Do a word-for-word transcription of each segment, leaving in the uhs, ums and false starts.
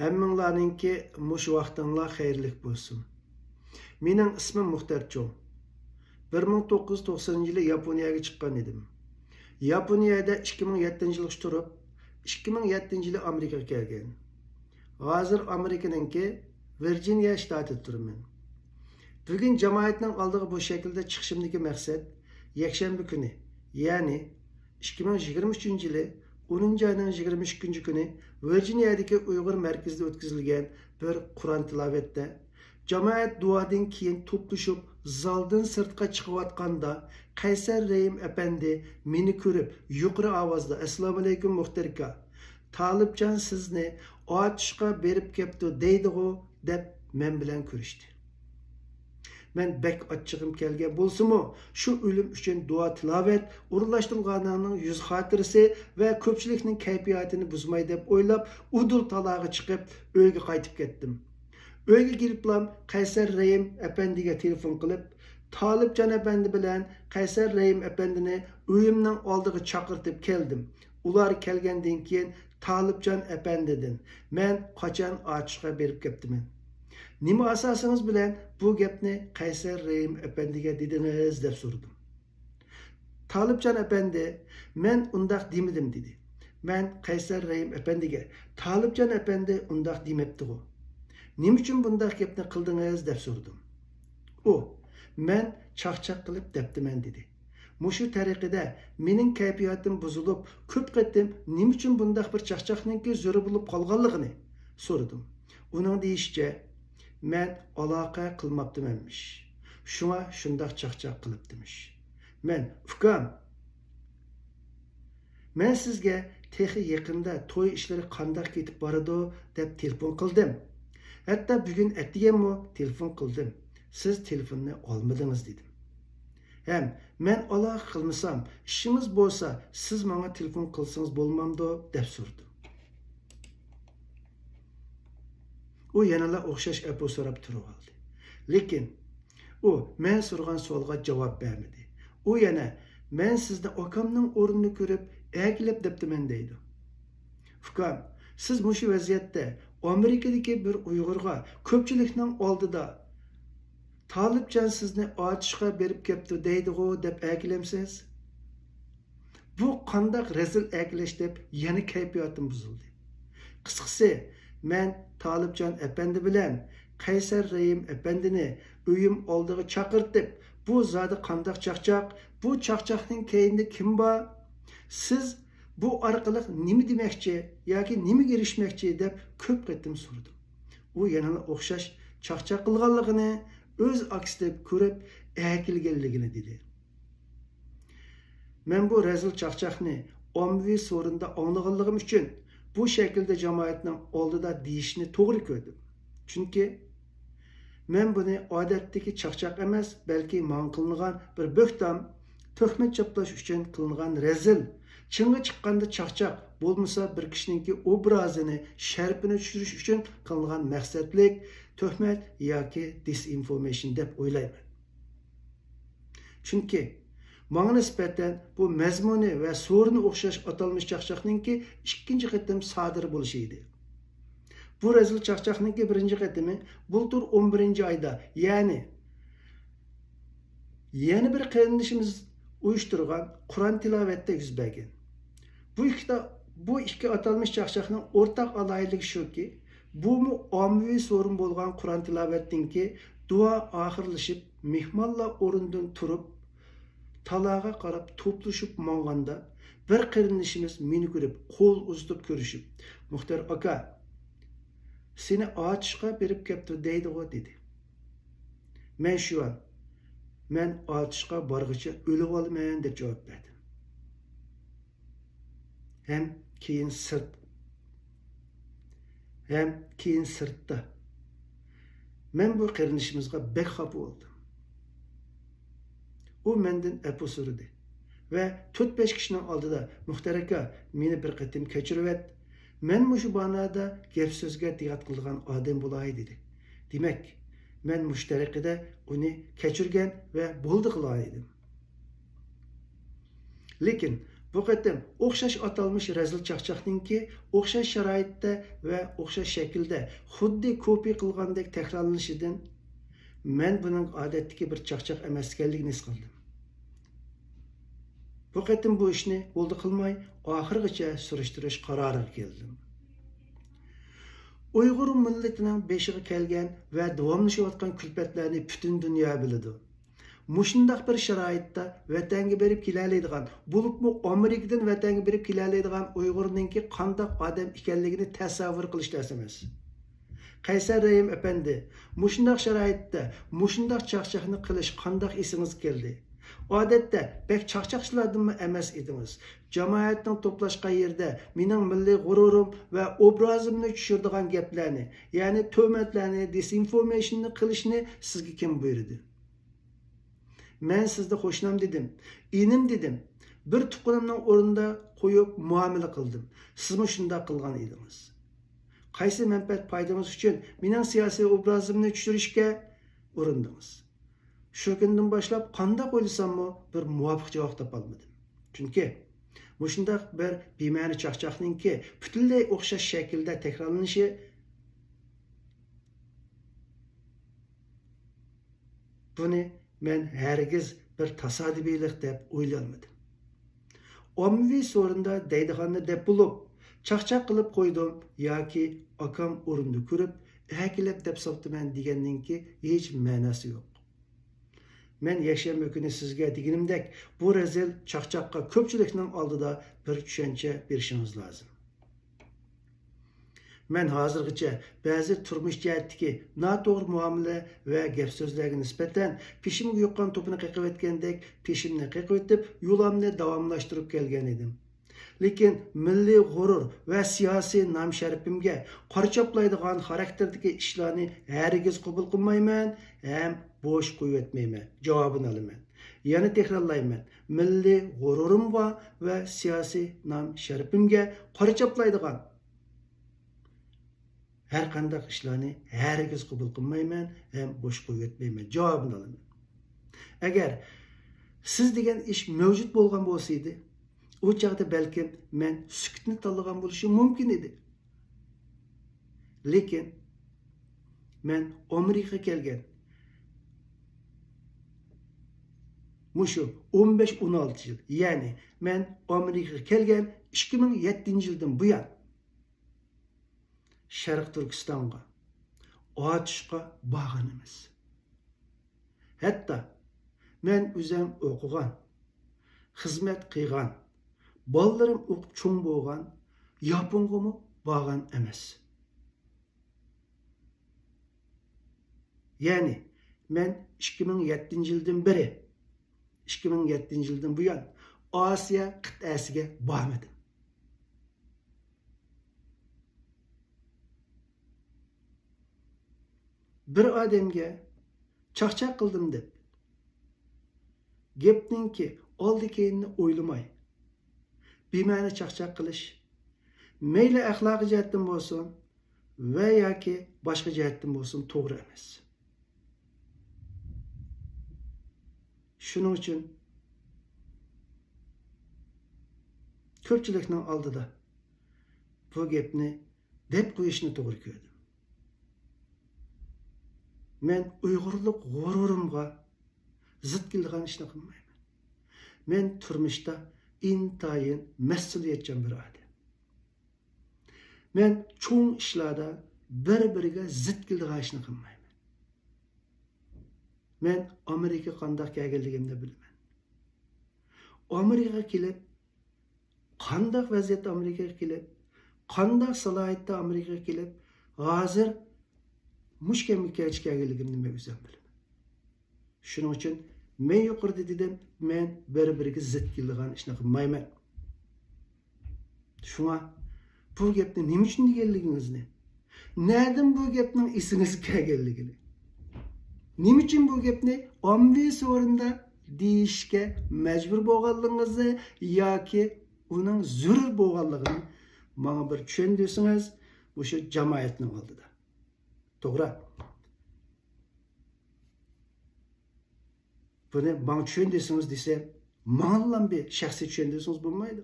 ھەممىڭلارنىڭكى مۇشۇ ۋاقتىڭلار خەيرلىك بولسۇن. مېنىڭ ئىسمىم مۇختەر چوڭ. بىر مىڭ توققۇز يۈز توقسىنىنچى يىلى ياپونىيەگە چىققان ئىدىم. ياپونىيەدە ئىككى مىڭ يەتتىنچى يىلغىچە تۇرۇپ، ئىككى مىڭ يەتتىنچى يىلى ئامېرىكىغا كەلگەن. ھازىر ئامېرىكىنىڭكى ۋىرجىنىيە شتاتىدا تۇرىمەن. بۈگۈن جامائەتنىڭ ئالدىغا بۇ شەكىلدە چىقىشىمدىكى مەقسەت، يەكشەنبە كۈنى، يەنى ئىككى مىڭ يىگىرمە ئۈچىنچى يىلى ئونىنچى ئاينىڭ يىگىرمە ئىككىنچى كۈنى ۋىرجىنىيەدىكى ئۇيغۇر مەركىزىدە ئۆتكۈزۈلگەن بىر قۇرئان تىلاۋەتتە، جامائەت دۇئادىن كېيىن توپلىشىپ، زالدىن سىرتقا چىقىۋاتقاندا، قەيسەر رەھىم ئەپەندى مېنى كۆرۈپ، يۇقىرى ئاۋازدا، «ئەسسالامۇئەلەيكۇم، مۇختەر ئاكا! تالىپجان سىزنى ئاتۇشقا بېرىپ كەپتۇ دەيدىغۇ» دەپ، مەن بىلەن كۆرۈشتى. مەن بەك ئاچچىقىم كەلگەن بولسىمۇ، شۇ ئۆلۈم ئۈچۈن دۇئا تىلاۋەت ئورۇنلاشتۇرۇلغانلارنىڭ يۈز خاتىرىسى ۋە كۆپچىلىكنىڭ كەيپىياتىنى بۇزماي دەپ ئويلاپ، ئۇدۇل تالاغا چىقىپ، ئۆيگە قايتىپ كەتتىم. ئۆيگە كېلىپلام قەيسەر رەھىم ئەپەندىگە تېلېفون قىلىپ، تالىپجان ئەپەندى بىلەن قەيسەر رەھىم ئەپەندىنى ئۆيۈمنىڭ ئالدىغا چاقىرتىپ كەلدىم. ئۇلار كەلگەندىن كېيىن تالىپجان ئەپەندىدىن، «مەن قاچان ئاتۇشقا بېرىپ كەپتىمەن؟ نېمە ئاساسىڭىز بىلەن بۇ گەپنى قەيسەر رەھىم ئەپەندىگە دېدىڭىز؟» دەپ سورىدىم. تالىپجان ئەپەندى، «مەن ئۇنداق دېمىدىم» دېدى. مەن قەيسەر رەھىم ئەپەندىگە، «تالىپجان ئەپەندى ئۇنداق دېمەپتىغۇ. نېمە ئۈچۈن بۇنداق گەپنى قىلدىڭىز؟» دەپ سورىدىم. ئۇ، «مەن چاقچاق قىلىپ دەپتىمەن» دېدى. مۇشۇ تەرىقىدە مېنىڭ كەيپىياتىم بۇزۇلۇپ، كۆپ قېتىم نېمە ئۈچۈن بۇنداق بىر چاقچاقنىڭكى زۆرۈر بولۇپ قالغانلىقىنى سورىدىم. ئۇنىڭ دېيىشىچە، مەن ئالاقە قىلماپتىمەنمىش. شۇڭا شۇنداق چاقچاق قىلىپتىمىش. مەن، «ئۇكام، مەن سىزگە تېخى يېقىندا توي ئىشلىرى قانداق كېتىپ بارىدۇ دەپ تېلېفون قىلدىم. ھەتتا بۈگۈن ئەتىگەنمۇ تېلېفون قىلدىم. سىز تېلېفوننى ئالمىدىڭىز» دېدىم. ھەم، «مەن ئالاقە قىلمىسام، ئىشىڭىز بولسا، سىز ماڭا تېلېفون قىلسىڭىز بولمامدۇ؟» دەپ سورىدىم. ئۇ يەنىلا ئوخشاش ئەپۇ سوراپ تۇرۇۋالدى. لېكىن ئۇ مەن سورىغان سوئالغا جاۋاب بەرمىدى. ئۇ يەنە، «مەن سىزنى ئاكامنىڭ ئورنىنى كۆرۈپ، ئەركىلەپ دەپتىمەن» دەيدۇ. ئۇكام، سىز مۇشۇ ۋەزىيەتتە، ئامېرىكىدىكى بىر ئۇيغۇرغا كۆپچىلىكنىڭ ئالدىدا، «تالىپجان سىزنى ئاتۇشقا بېرىپ كەپتۇ دەيدىغۇ» دەپ ئەركىلەمسىز؟ بۇ قانداق رەزىل ئەركىلەش دەپ يەنە كەيپىياتىم بۇزۇلدى. قىسقىسى، مەن تالىپجان ئەپەندى بىلەن قەيسەر رەھىم ئەپەندىنى ئۆيۈم ئالدىغا چاقىرتىپ، «بۇ زادى قانداق چاقچاق؟ بۇ چاقچاقنىڭ كەينىدە كىم بار؟ سىز بۇ ئارقىلىق نېمە دېمەكچى ياكى نېمىگە ئېرىشمەكچى؟» دەپ كۆپ قېتىم سورىدىم. ئۇ يەنىلا ئوخشاش چاقچاق قىلغانلىقىنى، ئۆز ئاكىسىدەك كۆرۈپ ئەركىلىگەنلىكىنى دېدى. مەن بۇ رەزىل چاقچاقنى ئاممىۋى سورۇندا ئاڭلىغانلىقىم ئۈچۈن، بۇ شەكىلدە جامائەتنىڭ ئالدىدا دېيىشنى توغرا كۆردۈم. چۈنكى مەن بۇنى ئادەتتىكى چاقچاق ئەمەس، بەلكى ماڭا قىلىنغان بىر بۆھتان، تۆھمەت چاپلاش ئۈچۈن قىلىنغان رەزىل، چىڭغا چىققاندا چاقچاق، بولمىسا بىر كىشىنىڭكى ئوبرازىنى، شەرىپىنى چۈشۈرۈش ئۈچۈن قىلىنغان مەقسەتلىك تۆھمەت ياكى دىسئىنفورمېيشن دەپ ئويلايمەن. چۈنكى ماڭا نىسبەتەن بۇ مەزمۇنى ۋە سورۇنى ئوخشاش ئاتالمىش چاقچاقنىڭكى ئىككىنچى قېتىم سادىر بولۇشى ئىدى. بۇ رەزىل چاقچاقنىڭكى بىرىنچى قېتىمى بۇلتۇر ئون بىرىنچى ئايدا، يەنى يەنە بىر قېرىندىشىمىز ئۇيۇشتۇرغان قۇرئان تىلاۋەتتە يۈز بەرگەن. بۇ ئىككى، بۇ ئىككى ئاتالمىش چاقچاقنىڭ ئورتاق ئالاھىدىلىكى شۇكى، بۇمۇ ئاممىۋى سورۇن بولغان قۇرئان تىلاۋەتتىنكى دۇئا ئاخىرلىشىپ، مېھمانلار ئورنىدىن تۇرۇپ، تالاغا قاراپ توپلىشىپ ماڭغاندا، بىر قېرىندىشىمىز مېنى كۆرۈپ، قول ئۇزىتىپ كۆرۈشۈپ، «مۇختەر ئاكا، سېنى ئاتۇشقا بېرىپ كەپتۇ دەيدىغۇ» دېدى. مەن شۇئان، «مەن ئاتۇشقا بارغىچە ئۆلۈۋالىمەن» دەپ جاۋاب بەردىم. ھەم كېيىن سىرت، ھەم كېيىن سىرتتا. مەن بۇ قېرىندىشىمىزغا بەك خاپا بولدۇم. ئۇ مەندىن ئەپۇ سورىدى ۋە تۆت-بەش كىشىنىڭ ئالدىدا، «مۇختەر ئاكا، مېنى بىر قېتىم كەچۈرۈۋەت. مەن مۇشۇ بانادا گەپ-سۆزگە دىققەت قىلىدىغان ئادەم بولاي» دېدى. دېمەك، مەن مۇشۇ تەرىقىدە ئۇنى كەچۈرگەن ۋە بولدى قىلغان ئىدىم. لېكىن بۇ قېتىم ئوخشاش ئاتالمىش رەزىل چاقچاقنىڭكى ئوخشاش شارائىتتا ۋە ئوخشاش شەكىلدە خۇددى كوپىيە قىلغاندەك تەكرارلىنىشىدىن مەن بۇنىڭ ئادەتتىكى بىر چاقچاق ئەمەس ئىكەنلىكىنى ھېس قىلدىم. بۇ قېتىم بۇ ئىشنى ئۇلدا قىلماي، ئاخىرغىچە سۈرۈشتۈرۈش قارارىغا كەلدىم. ئۇيغۇر مىللىتىنىڭ بېشىغا كەلگەن ۋە داۋاملىشىۋاتقان كۈلپەتلەرنى پۈتۈن دۇنيا بىلىدۇ. مۇشۇنداق بىر شارائىتتا ۋەتەنگە بېرىپ كېلەلەيدىغان، بولۇپمۇ ئامېرىكىدىن ۋەتەنگە بېرىپ كېلەلەيدىغان ئۇيغۇرنىڭكى قانداق ئادەم ئىكەنلىكىنى تەسەۋۋۇر قىلىش تەس ئەمەس. قەيسەر رەھىم ئەپەندى، مۇشۇنداق شارائىتتا، مۇشۇنداق چاقچاقنى قىلىش قانداق ئېسىڭىزگە كەلدى؟ ئادەتتە بەك چاقچاقچىلاردىنمۇ ئەمەس ئىدىڭىز. جامائەتنىڭ توپلاشقان يېرىدە مېنىڭ مىللىي غۇرۇرۇم ۋە ئوبرازىمنى چۈشۈرىدىغان گەپلەرنى، يەنى تۆھمەتلەرنى، دېسىنفورمېيشننى قىلىشنى سىزگە كىم بۇيرۇدى؟ مەن سىزنى قوشنام دېدىم، ئىنىم دېدىم، بىر تۇغقىنىمنىڭ ئورنىدا قويۇپ مۇئامىلە قىلدىم. سىزمۇ شۇنداق قىلغان ئىدىڭىز. قايسى مەنپەئەت پايدىڭىز ئۈچۈن مېنىڭ سىياسىي ئوبرازىمنى چۈشۈرۈشكە ئۇرۇندىڭىز؟ شۇ كۈندىن باشلاپ قانداق ئويلىساممۇ بىر مۇۋاپىق جاۋاب تاپالمىدىم. چۈنكى مۇشۇنداق بىر بىمەنە چاقچاقنىڭكى پۈتۈنلەي ئوخشاش شەكىلدە تەكرارلىنىشى، بۇنى مەن ھەرگىز بىر تاسادىپىيلىق دەپ ئويلىيالمىدىم. ئاممىۋى سورۇندا دەيدىغاننى دەپ بولۇپ، چاقچاق قىلىپ قويدۇم ياكى ئاكام ئورنىدا كۆرۈپ، ئەكېلىپ دەپ ساپتىمەن دېگەننىڭكى ھېچ مەناسى يوق. مەن يەكشەنبە كۈنى سىزگە دېگىنىمدەك، بۇ رەزىل چاقچاققا كۆپچىلىكنىڭ ئالدىدا بىر چۈشەنچە بېرىشىڭىز لازىم. مەن ھازىرغىچە بەزى تۇرمۇش جەھەتتىكى ناتوغرا مۇئامىلە ۋە گەپ-سۆزلەرگە نىسبەتەن پېشىمگە يۇققان توپىنى قېقىۋەتكەندەك پېشىمنى قېقىۋېتىپ، يولامنى داۋاملاشتۇرۇپ كەلگەن ئىدىم. لېكىن مىللىي غۇرۇر ۋە سىياسىي نام-شەرىپىمگە قارا چاپلايدىغان خاراكتېردىكى ئىشلارنى ھەرگىز قوبۇل قىلمايمەن ھەم بوش قويۇۋەتمەيمەن، جاۋابىنى ئالىمەن. يەنە تەكرارلايمەن، مىللىي غۇرۇرۇمغا ۋە سىياسىي نام-شەرىپىمگە قارا چاپلايدىغان ھەر قانداق ئىشلارنى ھەرگىز قوبۇل قىلمايمەن ھەم بوش قويۇۋەتمەيمەن، جاۋابىنى ئالىمەن. ئەگەر سىز دېگەن ئىش مەۋجۇت بولغان بولسا ئىدى، ئۇ چاغدا بەلكىم مەن سۈكۈتنى تاللىغان بولۇشۇم مۇمكىن ئىدى. لېكىن مەن ئامېرىكىغا كەلگەن مۇشۇ ئون بەش، ئون ئالتە يىل، يەنى مەن ئامېرىكىغا كەلگەن ئىككى مىڭ يەتتىنچى يىلدىن بۇيان، شەرقىي تۈركىستانغا، ئاتۇشقا بارغان ئەمەس. ھەتتا مەن ئۆزۈم ئوقۇغان، خىزمەت قىلغان، بالىلىرىم ئوقۇپ چوڭ بولغان ياپونغىمۇ بارغان ئەمەس. يەنى مەن ئىككى مىڭ يەتتىنچى يىلدىن بېرى، ئىككى مىڭ يەتتىنچى يىلدىن بۇيان ئاسىيا قىتئەسىگە بارمىدىم. بىر ئادەمگە چاقچاق قىلدىم دەپ، گەپنىڭكى ئالدى-كەينىنى ئويلىماي، بىمەنە چاقچاق قىلىش، مەيلى ئەخلاقىي جەھەتتىن بولسۇن ۋە ياكى باشقا جەھەتتىن بولسۇن، توغرا ئەمەس. شۇنىڭ ئۈچۈن كۆپچىلىكنىڭ ئالدىدا بۇ گەپنى دەپ قويۇشنى توغرا كۆردۈم. مەن ئۇيغۇرلۇق غۇرۇرۇمغا زىت كېلىدىغان ئىشنى قىلمايمەن. مەن تۇرمۇشتا ئىنتايىن مەسئۇلىيەتچان بىر ئادەم. مەن چوڭ ئىشلاردا بىر-بىرىگە زىت كېلىدىغان ئىشنى قىلمايمەن. مەن ئامېرىكىغا قانداق كەلگەنلىكىمنى بىلىمەن. ئامېرىكىغا كېلىپ، قانداق ۋەزىيەتتە ئامېرىكىغا كېلىپ، قانداق سالاھىيەتتە ئامېرىكىغا كېلىپ، ھازىر مۇشۇ كەمگە كەچ كەلگەنلىكىمنى مەن ئۆزۈم بىلىمەن. شۇنىڭ ئۈچۈن مەن يۇقىرىدا دېدىم، مەن بىر-بىرىگە زىت كېلىدىغان ئىشنى قىلمايمەن. شۇڭا بۇ گەپنى نېمە ئۈچۈن دېگەنلىكىڭىزنى، نەدىن بۇ گەپنىڭ ئېسىڭىزگە كەلگەنلىكىنى، نېمە ئۈچۈن بۇ گەپنى ئاممىۋى سورۇندا دېيىشكە مەجبۇر بولغانلىقىڭىزنى ياكى ئۇنىڭ زۆرۈر بولغانلىقىنى ماڭا بىر چۈشەندۈرسىڭىز، مۇشۇ جامائەتنىڭ ئالدىدا. توغرا. بۇنى ماڭا چۈشەندۈرسىڭىز دېسە، ماڭىلا بىر شەخسىي چۈشەندۈرسىڭىز بولمايدۇ.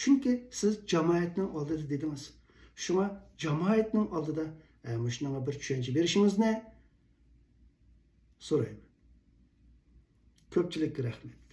چۈنكى سىز جامائەتنىڭ ئالدىدا دېدىڭىز. شۇڭا جامائەتنىڭ ئالدىدا، ئە، مۇشۇنىڭغا بىر چۈشەنچە بېرىشىڭىزنى سورايمەن. كۆپچىلىككە رەھمەت.